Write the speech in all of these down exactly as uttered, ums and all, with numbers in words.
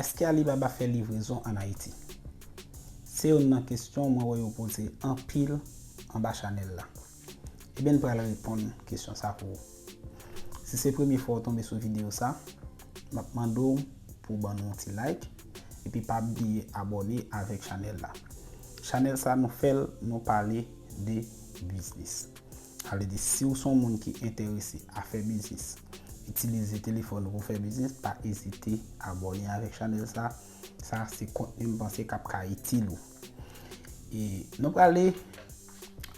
Èske Alibaba fè livrezon ann Ayiti? Se youn nan kesyon mwen wè yo poze anpil anba chanèl la. Ebyen, m pral reponn kesyon sa pou ou. Si se premye fwa w tonbe sou videyo sa, m ap mande w pou w ban nou yon ti like, epi pa bliye abòne avèk chanèl la. Chanèl sa, nou fè l, nou pale de biznis. Sa vle di, si w se yon moun ki enterese a fè biznis, itilize telefòn ou pou fè biznis, pa ezite abòne avèk chanèl sa. Sa se kontni m panse k ap ka itil ou. E nou prale,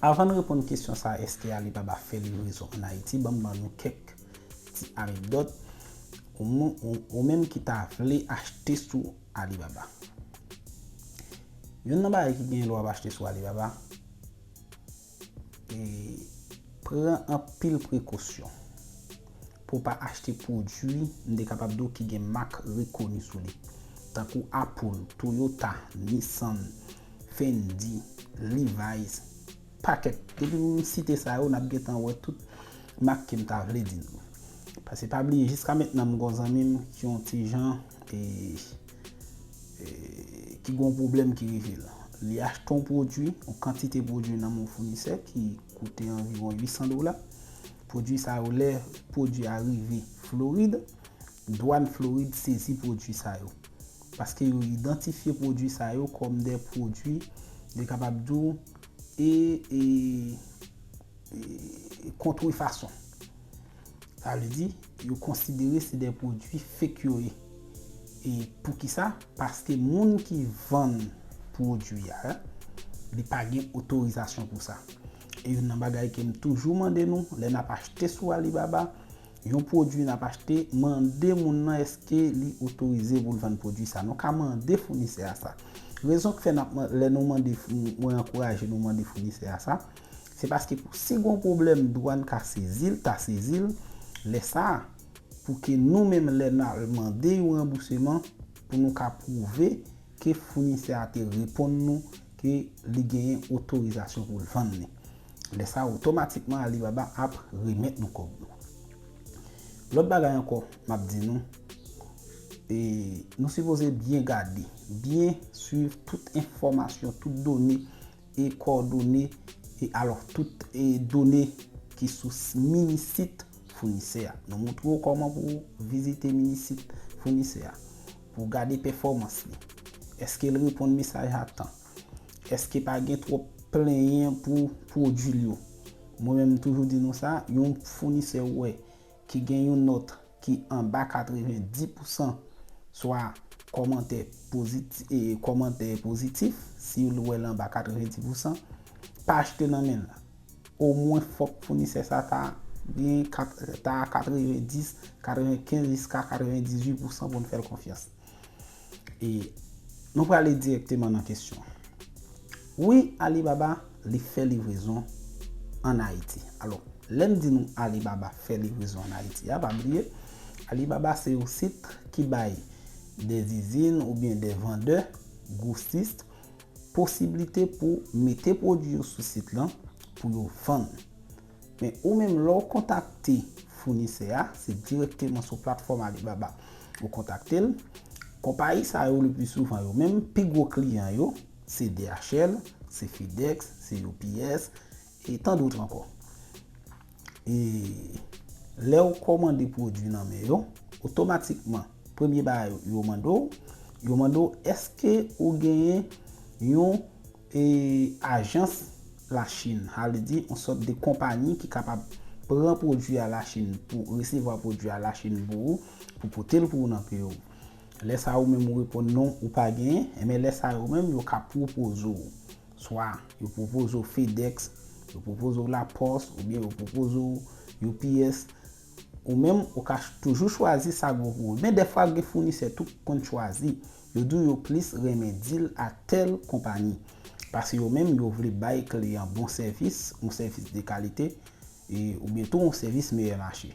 avan n reponn kesyon sa, èske Alibaba fè livrezon ann Ayiti, ban m ban nou kèk ti anekdòt. Ou, ou, ou menm ki ta vle achte sou Alibaba. Youn nan bagay ki genyen lè w ap achte sou Alibaba, e pran anpil prekosyon pou w pa achte pwodui, m te kapab di w, ki gen mak rekoni sou li, tankou Apple, Toyota, Nissan, Fendi, Levi's, pakèt. Depi m site sa yo, n ap gentan wè tout mak ke m ta vle di nou. Paske pa bliye, jiska mentnan m gon zanmi m ki yon ti jan e, e, ki gon pwoblèm ki rive l. Li achte yon pwodui, yon kantite pwodui nan men yon founisè ki koute anviwon uit san dola. Pwodui sa yo, lè pwodui a rive Florid, dwàn Florid sezi pwodui sa yo. Paske yo idantifye pwodui sa yo kòm de pwodui, de kapab di w, e, e, e, kontrefason. Sa vle di, yo konsidere se de pwodui fake yo ye. E poukisa? Paske moun ki vann pwodui a, li pa gen otorizasyon pou sa. E youn nan bagay ke m toujou mande nou, lè n ap achte sou Alibaba, yon pwodui n ap achte, mande moun nan èske li otorize pou l vann pwodui sa. Nou ka mande founisè a sa. Rezon k fè n ap man-, lè nou mande, mwen ankouraje nou mande founisè a sa, se paske pou si gon pwoblèm dwàn ka sezi l, ta sezi l, lè sa a, pou ke nou menm lè n al mande yon ranbousman, pou nou ka pwouve ke founisè a te reponn nou ke li genyen otorizasyon pou l vann li. Lè sa a, otomatikman Alibaba ap remèt nou kòb nou. Lòt bagay ankò, m ap di nou, e, nou sipoze byen gade, byen swiv tout enfòmasyon, tout done e kòdone, e alò tout, e, done ki sou s-, mini sit founisè a. Nou montre w kòman pou w vizite mini sit founisè a, pou w gade pèfòmans li. Èske l reponn mesaj a tan? Èske pa gen twòp plenyen pou pwodui l yo? Mwen menm, m toujou di nou sa, yon founisè ou wè ki gen yon nòt ki anba katrevenndis pousan, swa kòmantè poziti-, e, kòmantè pozitif, si w wè l anba katrevenndis pousan, pa achte nan men l. Omwen fòk founisè sa ta gen kat-, ta katrevenndis, katrevenkenz jiska katrevendizuit pousan pou n fè l konfyans. E nou prale dirèkteman nan kesyon an. Wi, Alibaba, li fè livrezon ann Ayiti. Alò, lè m di nou Alibaba fè livrezon ann Ayiti a, pa bliye, Alibaba se yon sit ki bay de zizin oubyen de vandè, gwosis, posiblite pou mete pwodui yo sou sit lan pou yo vann. Men ou menm, lè w kontakte founisè a, se dirèkteman sou platfòm Alibaba ou kontakte l. Konpayi sa yo, le pli souvan, yo menm, pi gwo kliyan yo, se D H L, se FedEx, se U P S, e tandòt ankò. E lè w kòmande pwodui nan men yo, otomatikman, premye bagay yo mande w, yo mande w èske ou genyen yon, e, ajans Lachin, sa vle di yon sòt de konpayi ki kapab pran pwodui a Lachin, pou resevwa pwodui a Lachin pou ou, pou pote l pou ou nan peyi w. Lè sa a ou menm ou reponn non, ou pa genyen, enben lè sa a yo menm yo ka pwopoze w. Swa yo pwopoze w FedEx, yo pwopoze w Lapòs, oubyen yo pwopoze w U P S. Ou menm, ou ka ch-, toujou chwazi sa gwo pou ou. Men dèfwa gen founisè tou k konn chwazi. Yo di w yo plis renmen deal a tèl konpayi. Paske yo menm, yo vle bay kliyan bon sèvis, yon sèvis de kalite, e, oubyen tou yon sèvis meyè mache.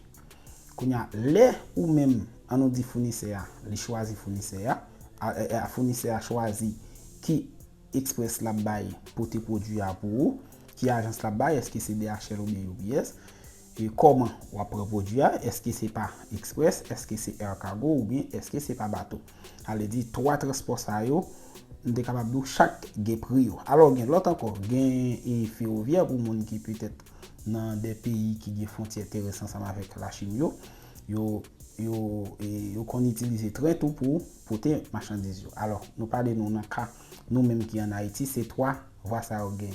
Kounye a, lè ou menm, an nou di founisè a, li chwazi founisè a, a, a, a founisè a chwazi ki Express l ap bay pote pwodui a pou ou, ki ajans l ap bay, èske se D H L oubyen U P S, E kòman w ap pran pwodui a? Èske se pa Express, èske se Air Cargo oubyen èske se pa bato? Sa vle di twa transpò sa yo, m te kapab di w chak gen pri yo. Alò gen lòt ankò, gen e fewovyè pou moun ki petèt nan de peyi ki gen fwontyè terès ansanm avèk Lachin yo. Yo yo e, yo konn itilize tren tou pou pote machandiz yo. Alò nou pale nou nan ka nou menm ki ann Ayiti, se twa vwa sa yo gen.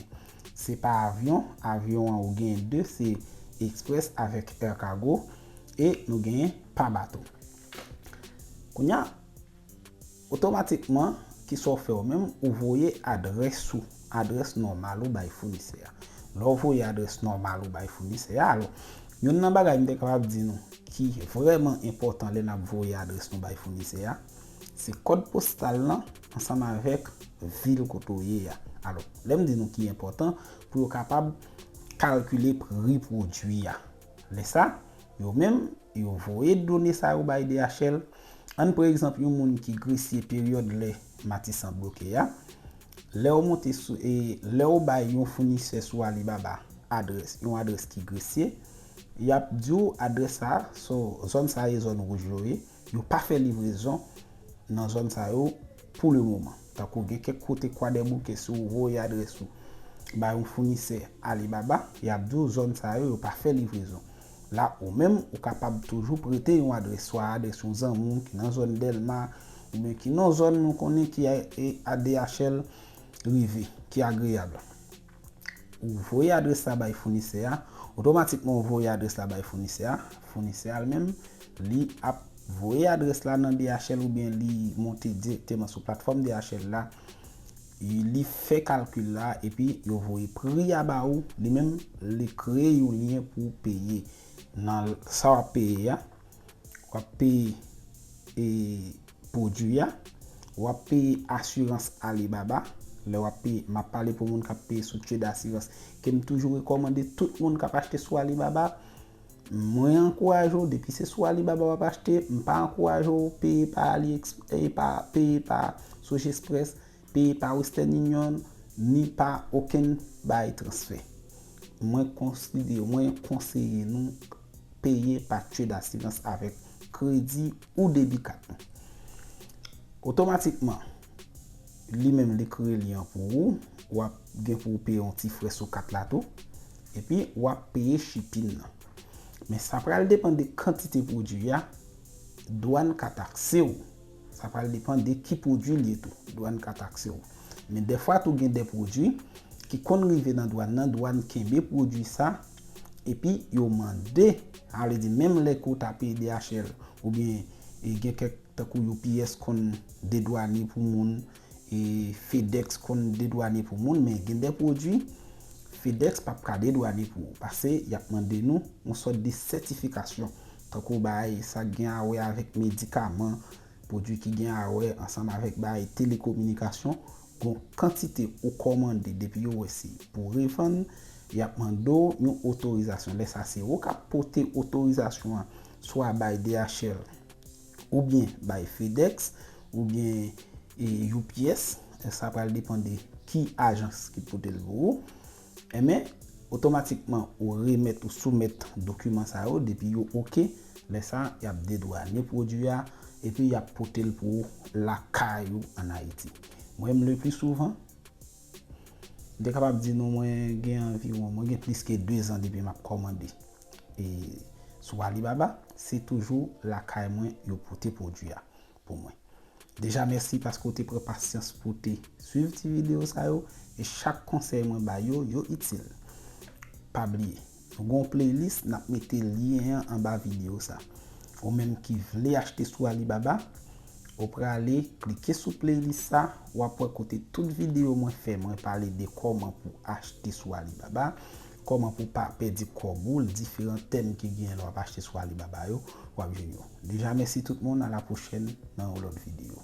Se pa avyon, avyon an ou gen de, se Express avèk Air Cargo, e nou genyen pa bato. Kounye a, otomatikman, kisa w fè w menm? Ou voye adrès ou, adrès nòmal ou bay founisè a. Lè w voye adrès nòmal ou bay founisè a, alò, youn nan bagay m te kapab di nou ki vrèman enpòtan lè n ap voye adrès nou bay founisè a, se kòd postal lan ansanm avèk vil kote w ye a. Alò, lè m di nou ki enpòtan, pou yo kapab kalkile pri pwodui a. Lè sa, yo menm, yo voye done sa yo bay D H L. Ann pran egzanp yon moun ki Gresye peryòd lè Matisan bloke a. Lè w monte sou e lè w bay yon founisè sou Alibaba adrès, yon adrès ki Gresye, y ap di w adrès sa, so, zòn sa e zòn wouj yo ye, yo pa fè livrezon nan zòn sa yo pou le moman. Tankou gen kèk kote Kwadèboukè, si w voye adrès ou bay yon founisè Alibaba, y ap di w zòn sa yo, yo pa fè livrezon. La ou menm, ou kapab toujou prete yon adrès, swa adrès yon zanmi w ki nan zòn Dèlma, oubyen ki nan zòn nou konnen ki a, e, a D H L rive, ki agreyab. Ou voye adrès la bay founisè a, otomatikman ou voye adrès la bay founisè a, founisè a li menm, li ap voye adrès la nan D H L oubyen li monte dirèkteman sou platfòm D H L la, li fè kalkil la epi yo voye pri a ba ou, li menm li kreye yon lyen pou w peye. Nan sa w ap peye a, w ap peye e pwodui a, w ap peye asirans Alibaba. Lè w ap peye, m ap pale pou moun k ap peye sou Trade Assurance, ke m toujou rekòmande tout moun k ap achte sou Alibaba. Mwen ankouraje w, depi se sou Alibaba w ap achte, m pa ankouraje w peye pa AliEx, e pa, peye pa Soge Express, peye pa Western Union, ni pa okenn bay transfè. Mwen konsidere, mwen konseye nou peye pa Trade Assurance avèk kredi ou debi kat nou. Otomatikman, li menm li kreye lyen an pou ou, w ap gen pou w peye yon ti frè sou kat la tou, epi w ap peye shipping nan. Men sa pral depann de kantite pwodui a, dwàn ka takse w. Sa pral depann de ki pwodui l ye tou, dwàn ka takse w. Men dèfwa tou gen de pwodui ki konn rive nan dwàn nan, dwàn kenbe pwodui sa, epi yo mande, sa vle di menm lè ke w ta peye D H L, oubyen e gen kèk tankou U P S konn dedwane pou moun, e FedEx konn dedwane pou moun, men gen de pwodui FedEx p ap ka dedwane pou ou, paske y ap mande nou yon sòt de sètifikasyon, tankou bay sa k gen a wè avèk medikaman, pwodui ki gen a wè ansanm avèk bay telekominikasyon, gon kantite ou kòmande, depi yo wè se pou revann, y ap mande w yon otorizasyon. Lè sa se ou k ap pote otorizasyon an, swa bay D H L, oubyen bay FedEx, oubyen e, U P S, sa pral depann de ki ajans ki pote l pou ou. Enben, otomatikman, ou remèt, ou soumèt dokiman sa yo, depi yo oke, lè sa, y ap dedwane pwodui a, epi y ap pote l pou ou lakay ou ann Ayiti. Mwen menm, le pli souvan, m te kapab di nou, mwen gen anviwon, mwen gen plis ke de zan depi m ap kòmande. E sou Alibaba, se toujou lakay mwen yo pote pwodui a pou mwen. Deja, mèsi paske w te pran pasyans pou w te swiv ti videyo sa yo, e chak konsèy mwen ba yo, yo itil. Pa bliye, nou gen yon playlist, n ap mete lyen an anba videyo sa. Ou menm ki vle achte sou Alibaba, ou prale klike sou playlist sa, w ap wè kote tout videyo mwen fè, mwen pale de kòman pou achte sou Alibaba, kòman pou pa pèdi kòb ou, diferan tèm ki genyen lè w ap achte sou Alibaba yo, w ap jwenn yo. Deja, mèsi tout moun, a la pwochèn nan yon lòt videyo.